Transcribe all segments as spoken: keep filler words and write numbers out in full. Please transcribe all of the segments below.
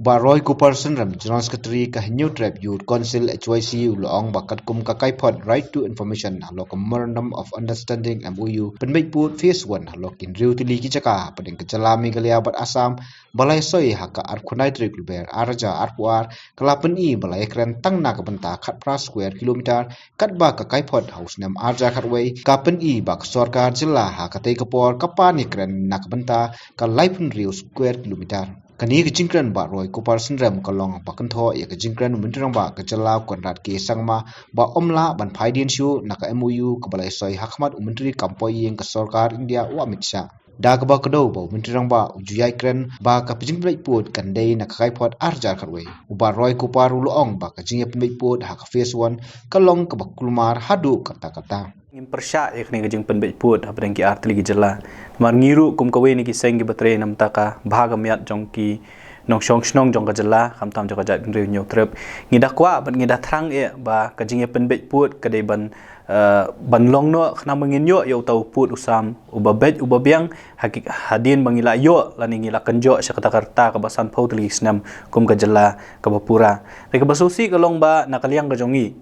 Bah Roy Cooper Synrem, General Secretary ka Hynñiewtrep Youth Council, H Y C, u la ong ba katkum ka kaiphod Right to Information halor ka Memorandum of Understanding, M O U, pynbeit pud phase one halor ki hynriew tylli ki jaka hapdeng ka jylla Meghalaya bad Assam, ba la ïasoi ha ka arphew khyndai tarik Lber arhajar arphew ar, ka la pyni ba la ïakren tang na ka bynta khatphra square kilometer, katba ka kaiphod ha u snem arhajar khatwei ka pyni ba ka sorkar jylla ha katei ka por ka pan ïakren na ka bynta ka laiphew hynriew square kilometer. Kane ka jingkren Bah Roy Cooper Synrem ka long ba kynthoh ïa ka jingkren u Myntri Rangbah ka jylla Conrad K Sangma ba ym lah ban phai dien shuh na ka M O U kaba la ïasoi ha khmat u Myntri kam poi ïing ka sorkar India u Amit Shah. Da kaba kdew ba u Myntri Rangbah u ju ïai kren ba ka jingpynbeit pud kan dei na ka kaiphod arhajar khatwei, u Bah Roy Cooper u la ong ba ka jingïapynbeit pud ha ka phase one ka long kaba kulmar haduh katta katta. Ngim pyrshah ïa kane ka jingpynbeit pud hapdeng ki artylli ki jylla. Namar ngi ruh kum kawei na ki seng kiba trei na bynta ka bha ka miat jong ki nongshong shnong jong ka jylla, khamtam jong ka jaitbynriew Hynñiewtrep, ngi da kwah bad ngi da thrang eh ba ka jingïapynbeit pud ka dei ban, eh, ban long noh khnang ba ngin ïoh ïa uta u pud u sam uba beit uba biang, ha ki, hadien ba ngi la ïoh lane ngi la kynjoh sha kata ka rta kaba sanphew tylli ki snem kum ka jylla kaba pura. Te kaba sngewsih ka long ba na ka liang ka jong ngi,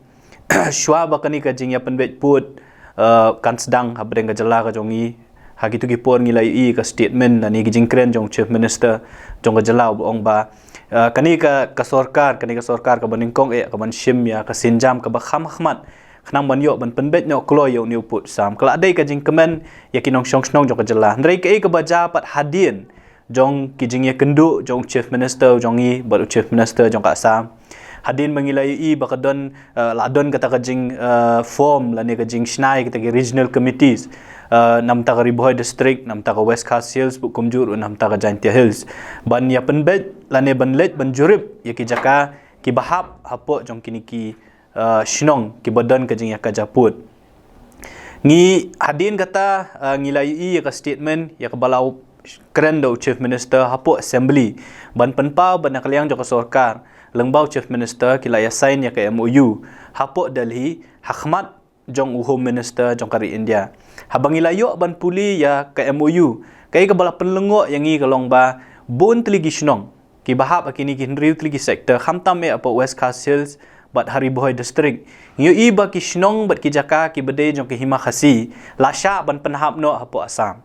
shuwa ba kane ka jingïapynbeit pud, eh, kan sdang hapdeng ka jylla ka jong ngi, ha kito ki por ngi la ïohi ka statement lane ki jingkren jong Chief Minister jong ka jylla uba ong ba, eh, kane ka, ka sorkar, kane ka sorkar kaba nyngkong eh ka ban shim ïa ka sienjam kaba kham ha khmat khnang ban ïoh ban pynbeit noh kloi ïa une u pud sam. Ka la dei ka jingkmen ïa ki nongshong shnong jong ka jylla. Hynrei kaei kaba jia pat hadien jong ki jingïakynduh jong u Chief Minister jong ngi bad u Chief Minister jong ka Assam, hadien ba ngi la ïohi ba ka don, eh, la don kata ka jing, eh, form lane ka jingshna ïa kita ki regional committees, eh, na bynta ka Ri Bhoi District, na bynta ka West Khasi Hills bad kumjuh ruh na bynta ka Jaintia Hills, ban ïapynbeit lane ban leit ban jurip ïa ki jaka kiba hap hapoh jong kine ki, eh, shnong kiba don ka jingïakajia pud. Ngi hadien kata, eh, ngi la ïohi ïa ka statement ïa kaba la kren da u Chief Minister hapoh Assembly ban pynpaw ba na ka liang jong ka sorkar lyngba u Chief Minister ki la ïa sign ïa ka M O U hapoh Delhi ha khmat jong u Home Minister jong ka ri India. Haba ngi la ïoh ban pule ïa ka M O U, kaei kaba la pynlyngngoh ïa ngi ka long ba bun tylli ki shnong kiba hap ha kine ki hynriew tylli ki sector, khamtam eh hapoh West Khasi Hills bad ha Ri Bhoi District, ngi ïohi ba ki shnong bad ki jaka kiba dei jong ka Hima Khasi la shah ban pynhap noh hapoh Assam.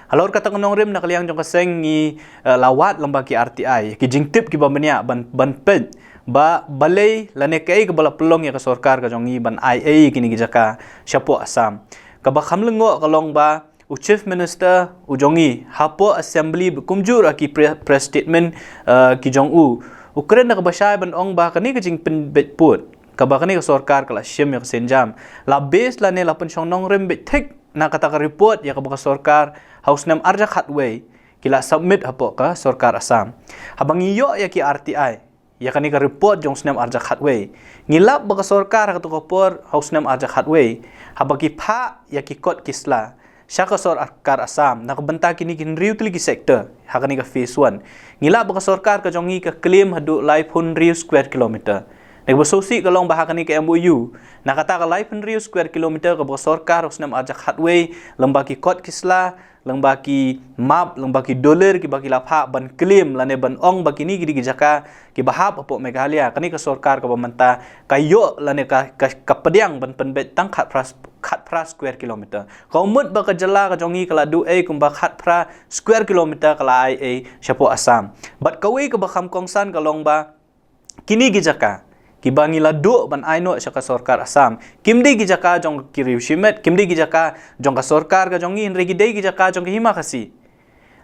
Halor kata ka nongrim, na ka liang jong ka seng ngi, eh, la wad lyngba ki R T I ki jingtip kiba bniah ban, ban peit ba balei lane kaei kaba la pynlong ïa ka sorkar ka jong ngi ban ai ei kine ki jaka shapoh Assam. Kaba kham lyngngoh ka long ba u Chief Minister u jong ngi hapoh Assembly bad kumjuh ruh ha ki pre-, press statement, eh, ki jong u, u kren da kaba shai ban ong ba kane ka jingpynbeit pud kaba kane ka sorkar ka la shim ïa ka sienjam la base lane la pynshong nongrim beit thik na kata ka report ïa kaba ka sorkar ha u snem arhajar khatwei ki la submit hapoh ka sorkar Assam. Haba ngi ïoh ïa ki R T I ïa kane ka report jong u snem arhajar khatwei, ngi lap ba ka sorkar ha kata ka por ha u snem arhajar khatwei, haba ki phah ïa ki kot ki sla sha ka sorkar Assam na ka bynta kine ki hynriew tylli ki sector ha kane ka phase one, ngi lap ba ka sorkar ka jong ngi ka claim haduh laiphew hynriew square kilometer. Na kaba sngewsih ka long ba ha kane ka M O U, na kata ka laiphew hynriew square kilometer kaba ka sorkar ha u snem arhajar khatwei, lyngba ki kot ki sla, lyngba ki map, lyngba ki dollar kiba ki la phah ban claim lane ban ong ba kine ki dei ki jaka kiba hap hapoh Meghalaya, kane ka sorkar kaba mynta ka ïoh lane ka, ka, ka pdiang ban pynbeit tang khatphra, khatphra square kilometer. Ka mut ba ka jylla ka jong ngi ka la duh ei kumba khatphra square kilometer ka la ai ei shapoh Assam. Bad kawei kaba kham kongsan ka long ba kine ki jaka kiba ngi la duh ban ai noh sha ka sorkar Assam kim dei ki jaka jong ki riew shimet, kim dei ki jaka jong ka sorkar ka jong ngi, hynrei ki dei ki jaka jong ka Hima Khasi.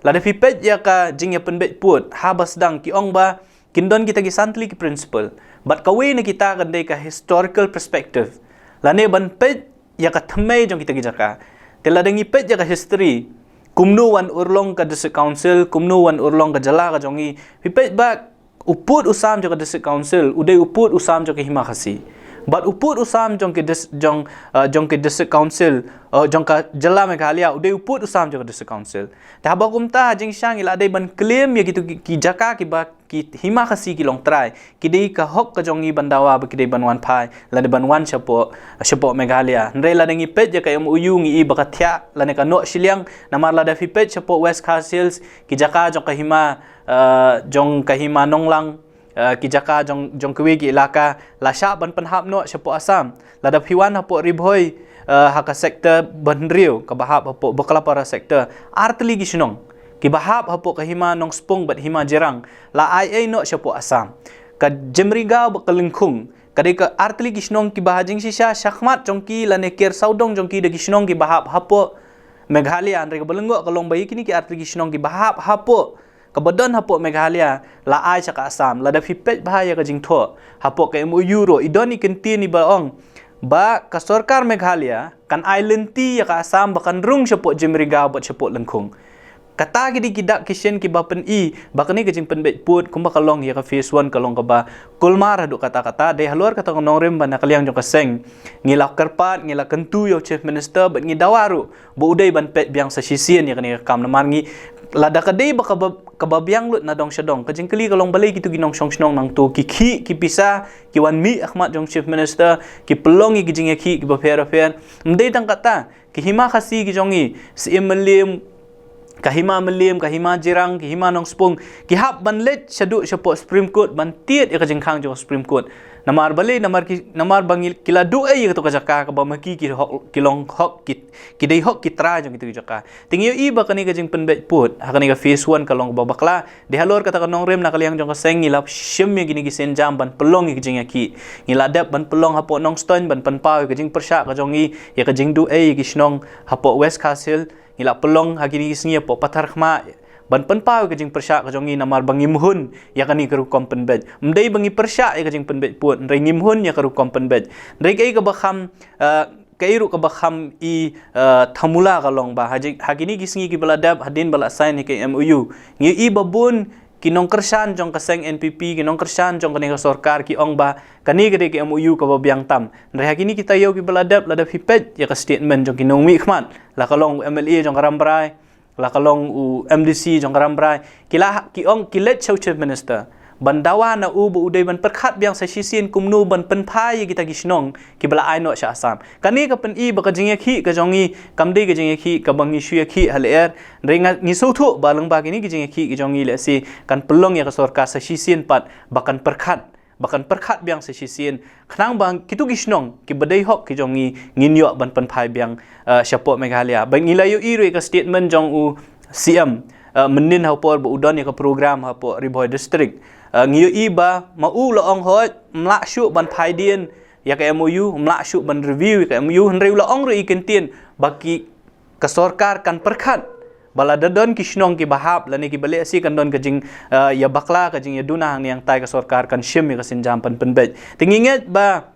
Lada phi peit ïa ka jingïapynbeit pud haba sdang, ki ong ba kin don kita ki san tylli ki principle, bad kawei na kita kan dei ka historical perspective lane ban peit ïa ka thymmei jong kita ki jaka. Te lada ngi peit ïa ka history, kumno wan urlong ka District Council, kumno wan urlong ka jylla ka jong ngi, phi peit ba u pud u sam jong ka District Council u dei u pud u sam jong ka Hima Khasi. Bad u pud u sam jong ki dis, jong, uh, jong ki district council, uh, jong ka jylla Meghalaya, u dei u pud u sam jong ka district council. Te haba kumta, jingshisha ngi la dei ban claim ïa kitu ki, ki jaka kiba ki hima Khasi ki long trai. Ki dei ka hok ka jong ngi ban dawa ba ki dei ban wan phai, lane ban wan shapoh, shapoh Meghalaya. Hynrei lada ngi peit ïa ka M O U ngi i ba ka thiah, lane ka noh shiliang, namar lada phi peit shapoh West Khasi Hills, ki jaka jong ka hima, uh, jong ka hima Nonglang, uh, ki jaka jong, jong kiwei ki ilaka, la shah ban pynhap noh shapoh Assam. Lada phi wan hapoh Ri Bhoi, uh, ha ka sector ba hynriew, kaba hap hapoh Baklapara sector, artylli ki shnong kiba hap hapoh ka hima Nongspung bad hima Jirang, la ai ei noh shapoh Assam. Ka Jemrigaon bad ka Lyngkhung, ka dei ka artylli ki shnong kiba ha jingshisha shakhmat jong ki lane ker sawdong jong ki da ki shnong kiba hap hapoh Meghalaya. Hynrei kaba lyngngoh ka long ba ïa kine ki artylli ki shnong kiba hap hapoh, kaba don hapoh Meghalaya, la ai sha ka Assam. Lada phi peit bha ïa ka jingthoh hapoh ka M O U ruh, i don i kyntien iba ong ba ka sorkar Meghalaya kan ai lynti ïa ka Assam ba kan rung shapoh Jemrigaon bad shapoh Lyngkhung. Kata ki dei ki dak ki shin kiba pyni ba kane ka jingpynbeit pud kumba ka long ïa ka phase one ka long kaba kulmar haduh katta katta. Dei halor kata ka nongrim ba na ka liang jong ka seng ngi la kyrpad, ngi la kyntu ïa u Chief Minister bad ngi dawa ruh ba u dei ban peit biang sa shisien ïa kane ka kam. Namar ngi, lada ka dei ba kaba, kaba biang lut na dong sha dong, ka jingkylli ka long balei kitu ki nongshong shnong nangto ki khih ki pisa ki wan mih ha khmat jong Chief Minister, ki pynlong ïa ki jingïakhih kiba pher bapher. Ym dei tang kata, ki hima Khasi ki jong ngi, Syiem Mylliem, ka hima Mylliem, ka hima Jirang, ki hima Nongspung, ki hap ban leit shaduh shapoh Supreme Court ban tied ïa ka jingkhang jong Supreme Court. Namar balei, namar ki, namar ba ngi, ki la duh ei ïa kato ka jaka kaba ma ki, ki hok, ki long hok, ki, ki dei hok ki trai jong kito ki jaka. Te ngi ïohi ba kane ka jingpynbeit pud ha kane ka phase one ka long kaba bakla. Dei halor kata ka nongrim na ka liang jong ka seng ngi la shim ïa kine ki sienjam ban pynlong ïa ki jingïakhih. Ngi la dep ban pynlong hapoh Nongstoiñ ban pynpaw ïa ka jingpyrshah ka jong ngi ïa ka jingduh ei ïa ki shnong hapoh West Khasi Hills. Ngi la pynlong ha kine ki sngi hapoh Patharkhmah ban pynpaw ïa ka jingpyrshah ka jong ngi namar ba ngim hun ïa kane ka rukom pynbeit. Ym dei ba ngi pyrshah ïa ka jingpynbeit pud, hynrei ngim hun ïa ka rukom pynbeit. Hynrei kaei kaba kham, eh, kaei ruh kaba kham i, eh, thamula ka long ba ha ji, ha kine ki sngi kiba la dep hadien ba la sign ïa ka M O U, ngi ïohi ba bun ki nongkyrshan jong ka seng N P P, ki nongkyrshan jong kane ka sorkar ki ong ba kane ka dei ka M O U kaba biang tam. Hynrei ha kine ki taïew kiba la dep, lada phi peit ïa ka statement jong ki nongmihkhmat, la ka long u M L A jong ka Rambrai, la ka long u M D C jong ka Rambrai, ki la, ki ong, ki leit sha u Chief Minister ban dawa na u ba u dei ban pyrkhat biang sa shisien kumno ban pynphai ïa kita ki shnong kiba la ai noh sha Assam. Kane ka pyni ba ka jingïakhih ka jong ngi kam dei ka jingïakhih kaba ngi shu ïakhih ha lyer. Hynrei nga, ngi sngewthuh ba lyngba kine ki jingïakhih ki jong ngi lehse kan pynlong ïa ka sorkar sa shisien pat ba kan pyrkhat, ba kan pyrkhat biang sa shisien, khnang ba kito ki shnong kiba dei hok ki jong ngi ngin ïoh ban pynphai biang, eh, shapoh Meghalaya. Ba ngi la ïohi ruh ïa ka statement jong u C M, eh, mynnin ha por ba u don ïa ka program hapoh Ri Bhoi District. Eh, ngi ïohi ba ma u la ong hooid, ym lah shuh ban phai dien ïa ka M O U, ym lah shuh ban review ïa ka M O U, hynrei u la ong ruh ïa ki kyntien ba ki, ka sorkar kan pyrkhat ba lada don ki shnong kiba hap lane kiba lehse kan don ka jing, eh, ïa bakla, ka jingïaduna hangne hangtai, ka sorkar kan shim ïa ka sienjam ban pynbeit. Te ngi ngeit ba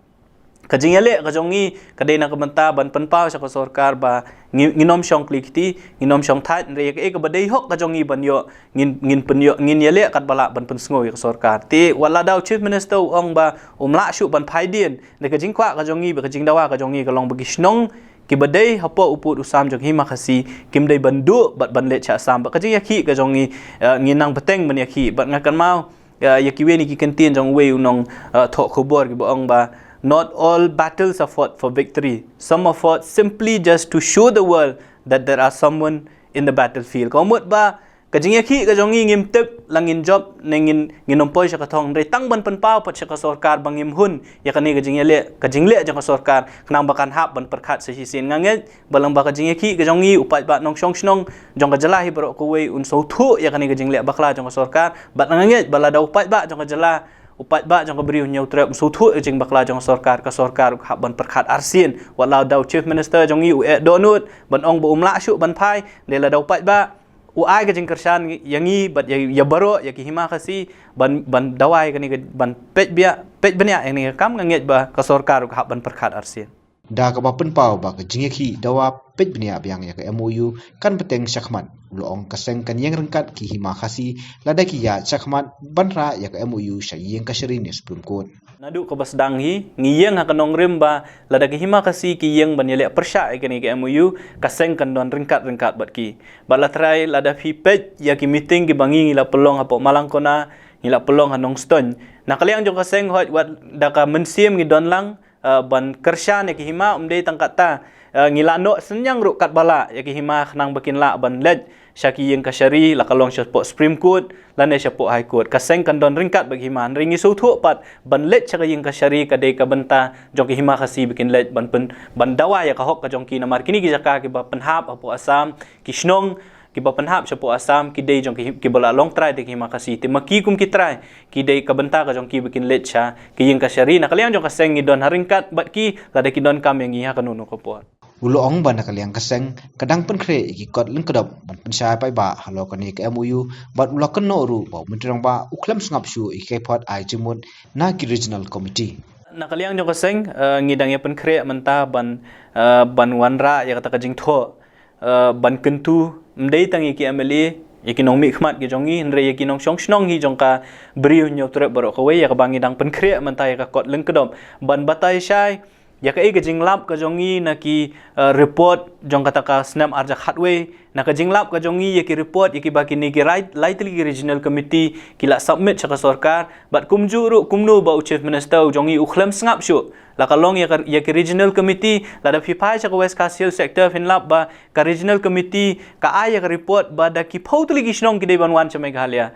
ka jingïaleh ka jong ngi ka dei na ka bynta ban pynpaw sha ka sorkar ba ngi, ngin ym shong kli kti, ngin ym shong thait, hynrei ïa kaei kaba dei hok ka jong ngi ban ïoh, ngin, ngin pynïoh, ngin ïaleh katba lah ban pynsngew ïa ka sorkar. Te wat la da u Chief Minister u ong ba um lah shuh ban phai dien, hynrei ka jingkwah ka jong ngi bad ka jingdawa ka jong ngi ka long ba ki shnong kiba dei hapoh u pud u sam jong hima Khasi kim dei ban duh bad ban leit sha Assam. Bad ka jingïakhih ka jong ngi, eh, ngi nang bteng ban ïakhih. Bad nga kynmaw, eh, ïa kiwei na ki kyntien jong uwei u nong, eh, thoh khubor kiba ong ba, "Not all battles are fought for victory. Some are fought simply just to show the world that there are someone in the battlefield." Ka mut ba ka jingïakhih ka jong ngi ngim tip la ngin jop ne ngin, ngin ym poi sha ka thong, hynrei tang ban pynpaw pat sha ka sorkar ba ngim hun ïa kane ka jingïaleh, ka jingleh jong ka sorkar, khnang ba kan hap ban pyrkhat sa shisien. Nga ngeit ba lyngba ka jingïakhih ka jong ngi, u paidbah nongshong shnong jong ka jylla hi baroh kawei un sngewthuh ïa kane ka jingleh bakla jong ka sorkar. Bad nga ngeit ba lada u paidbah jong ka jylla, u paidbah jong ka Bri u Hynñiewtrep un sngewthuh ïa ka jingbakla jong ka sorkar, ka sorkar ka hap ban pyrkhat arsien. Wat la da u Chief Minister jong ngi u eh dohnud ban ong ba um lah shuh ban phai, hynrei lada u paidbah u ai ka jingkyrshan ïa ngi bad ïa, ïa baroh, ïa ki hima Khasi ban, ban dawa ïa kane ka, ban peit bniah, peit bniah ïa kane ka kam, nga ngeit ba ka sorkar ka hap ban pyrkhat arsien. Da kaba pynpaw ba ka jingïakhih dawa peit bniah biang ïa ka M O U kan bteng shakhmat, u la ong ka seng kan ïeng ryngkat ki hima Khasi lada ki ïaid shakhmat ban rah ïa ka M O U sha ïing kashari ne Supreme Court. Naduh kaba sdang hi ngi ïeng ha ka nongrim ba lada ki hima Khasi ki ïeng ban ïaleh pyrshah ïa kane ka M O U, ka seng kan don ryngkat ryngkat bad ki. Bad la trai lada phi peit ïa ki meeting kiba ngi ngi la pynlong hapoh Malangkona, ngi la pynlong ha Nongstoiñ, na ka liang jong ka seng hooid wat da ka mynsiem ngi don lang, eh, ban kyrshan ïa ki hima, ym dei tang katta, eh, ngi la noh synñiang ruh katba lah ïa ki hima khnang ba kin lah ban leit sha ki ïing kashari, la ka long shapoh Supreme Court lane shapoh High Court. Ka seng kan don ryngkat bad ki hima, hynrei ngi sngewthuh pat ban leit sha ka ïing kashari ka dei ka bynta jong ki hima Khasi ba kin leit ban pyn, ban dawa ïa ka hok ka jong ki, namar kine ki jaka kiba pynhap hapoh Assam, ki shnong kiba pynhap shapoh Assam ki dei jong ki, kiba la long trai da ki hima Khasi. Te ma ki kum ki trai, ki dei ka bynta ka jong ki ba kin leit sha ki ïing kashari. Na ka liang jong ka seng ngi don ha ryngkat bad ki lada ki donkam ïa ngi ha kano kano ka por. U la ong ba na ka liang ka seng ka dang pynkhreh ïa ki kot lyngkdop ban pynshai paidbah halor kane ka M O U, bad u la kynnoh ruh ba u Myntri Rangbah u khlem sngap shuh ïa ki kaiphod ai jingmut na ki Regional Committee. Na ka liang jong ka seng, eh, ngi dang ïa pynkhreh mynta ban, eh, ban wanrah ïa kata ka jingthoh, eh, ban kyntu ym dei tang ïa ki M L A, ïa ki nongmihkhmat ki jong ngi, hynrei ïa ki nongshong shnong hi jong ka Bri u Hynñiewtrep baroh kawei, ïa kaba ngi dang pynkhreh mynta ïa ka kot lyngkdop ban batai shai ïa kaei ka jinglap ka jong ngi na ki, eh, report jong kata ka snem arhajar khatwei, na ka jinglap ka jong ngi ïa ki report ïa kiba kine ki rai, lai tylli ki Regional Committee ki la submit sha ka sorkar, bad kumjuh ruh kumno ba u Chief Minister u jong ngi u khlem sngap shuh. La ka long ïa ka, ïa ki Regional Committee, lada phi phai sha ka West Khasi Hills Sector phin lap ba ka Regional Committee ka ai ïa ka report ba da ki phew tylli ki shnong ki dei ban wan sha Meghalaya.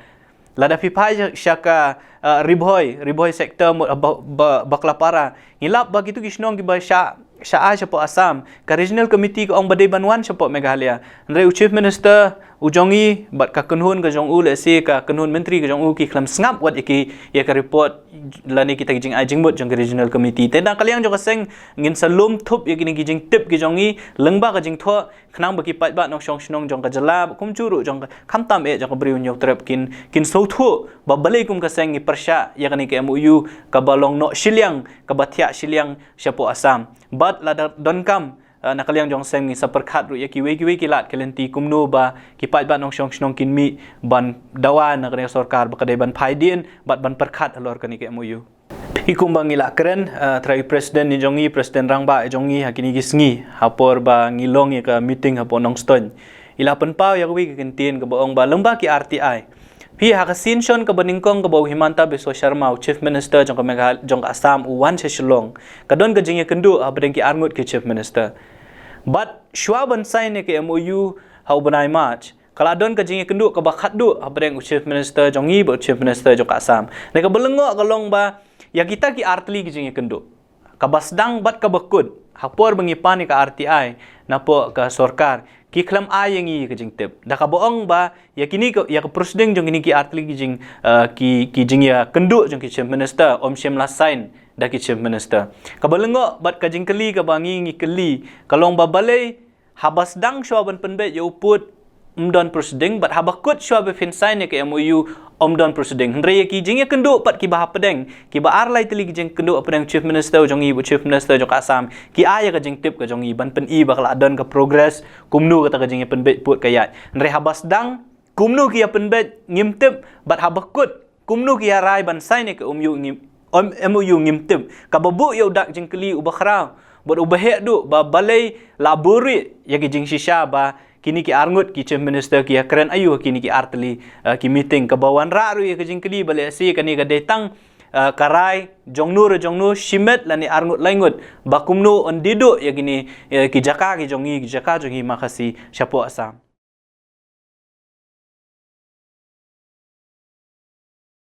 Lada phi phai sha, sha ka, uh, Ri Bhoi, Ri Bhoi Sector mo-, ba, ba, Baklapara, ngi lap ba kitu ki shnong kiba shah, shah ai shapoh Assam, ka Regional Committee ka ong ba dei ban wan shapoh Meghalaya. Hynrei u Chief Minister u jong ngi bad ka kynhun ka jong u, lehse ka kynhun Myntri ka jong u, ki khlem sngap wat ïa ki, ïa ka report lane kita ki jingai jingmut jong ka Regional Committee. Te na ka liang jong ka seng ngin sa lum thup ïa kine ki jingtip ki jong ngi lyngba ka jingthoh, khnang ba ki paidbah nongshong shnong jong ka jylla, kumjuh ruh jong ka, khamtam eh jong ka Bri u Hynñiewtrep kin, kin sngewthuh ba balei kum ka seng ngi pyrshah ïa kane ka M O U kaba long noh shiliang, kaba thiah shiliang shapoh Assam. Bad lada donkam, eh, na ka liang jong ka seng ngi sa pyrkhat ruh ïa kiwei kiwei ki lad ki lynti kumno ba ki paidbah nongshong shnong kin mih ban dawa na kane ka sorkar ba ka dei ban phai dien bad ban pyrkhat halor kane ka M O U. Phi kumba ngi la kren, eh, trai President i jong ngi, President Rangbah i jong ngi, ha kine ki sngi, ha por ba ngi long ïa ka meeting hapoh Nongstoiñ, i la pynpaw ïa kawei ka kyntien kaba ong ba lyngba ki R T I. Phi, ha ka sien shon kaba nyngkong kaba u Himanta Biswa Sharma, u Chief Minister jong ka Meghal-, jong ka Assam, u wan sha Shillong, ka don ka jingïakynduh hapdeng ki arngut ki Chief Minister. Bad shuwa ban sign ïa ka M O U ha u bnai March, ka la don ka jingïakynduh kaba khatduh hapdeng u Chief Minister jong ngi bad u Chief Minister jong ka Assam. Te kaba lyngngoh ka long ba ïa kita ki artylli ki jingïakynduh, kaba sdang bad kaba kut, ha por ba ngi pan ïa ka R T I napoh ka sorkar, ki khlem ai ïa ngi ka jingtip. Da kaba ong ba ïa kine ka, ïa ka proceeding jong kine ki artylli ki jing, eh, ki, ki jingïakynduh jong ki Chief Minister ym shym la sign da ki Chief Minister. Kaba lyngngoh bad ka jingkylli kaba ngi, ngi kylli ka long ba balei haba sdang shuwa ban pynbeit ïa u pud ym don proceeding, bad haba kut shuwa ba phin sign ïa ka M O U ym don proceeding. Hynrei ïa ki jingïakynduh pat kiba hapdeng, kiba ar lai tylli ki jingkynduh hapdeng u Chief Minister u jong ngi bad u Chief Minister jong ka Assam, ki ai ïa ka jingtip ka jong ngi ban pyni ba ka la don ka progress, kumno kata ka jingïapynbeit pud ka ïaid. Hynrei haba sdang, kumno ki ïapynbeit ngim tip, bad haba kut, kumno ki ïarai ban sign ïa ka M O U ngim, M-, M O U ngim tip. Kaba buh ïa u dak jingkylli uba khraw bad uba heh duh ba balei la buhrieh ïa ki jingshisha ba kine ki arngut ki Chief Minister ki ïakren aïu ha kine ki artylli, eh, ki meeting. Kaba wanrah ruh ïa ka jingkylli ba lehse kane ka dei tang, eh, ka rai jongno re jongno shimet lane arngut laingut ba kumno yn die duh ïa kine, eh, ki jaka ki jong ngi, ki jaka jong ngi hima Khasi shapoh Assam.